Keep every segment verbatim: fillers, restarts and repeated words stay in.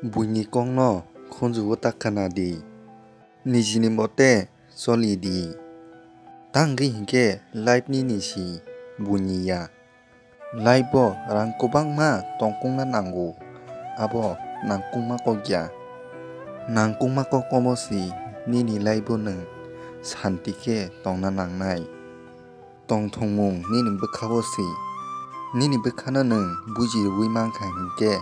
Buini kokno khunjugo ta khna di. Nijini mote choli di. Tangwi hinkhe life nini si buini ya. Life o rang kwbangma tongkukna nango. Abo nangkukma kok ya. Nangkukma kok omo si nini life o nwng santi khe tongna nangnai. Tongthokmung nini bwkha o si. Nini bwkhano nwng buji rwui mankha hinkhe,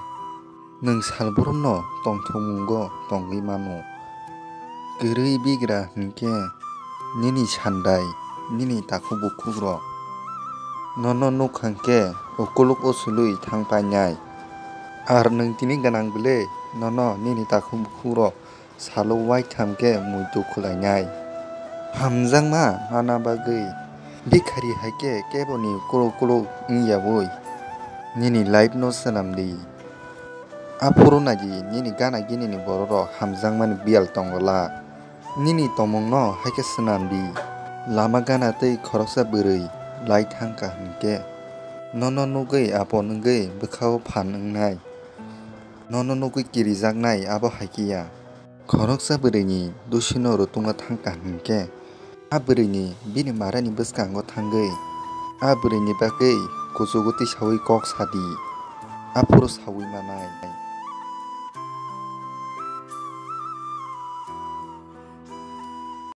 nwng salbrumno tongthokmungo tongwi mano. Kwrwi bigra hinkhe nini sandai, nini takhuk bukhukrok nono nukha hinkhe ukuluk o sulwi thang painai. Ar nwng tini gwnang bwle nono nini takhuk bukhukrok salo uaitham khe muitu khwlainai. Hamjakma mana bagwi bikhari hai khe keboni ukuluk ukuluk wngyaui nini life no swnam di. Aphuru nai di, nini gana gini ni borok rok hamjakmani biyal tongo la. Nini tomung no hai khe swnam di. Lama gana tei khoroksa bwrwi lai thang kha hinkhe nono nugwi apon wngwi bwkha o phan wngnai. Nono nugwi kirijaknai abo hai khe ya. Khoroksa bwrwini dusino rutungna thang kha hinkhe, a bwrwini bini marani bwskango thangwi a bwrwini bagwi kuchugo tisaui kok sa di. Aphuru saui manai.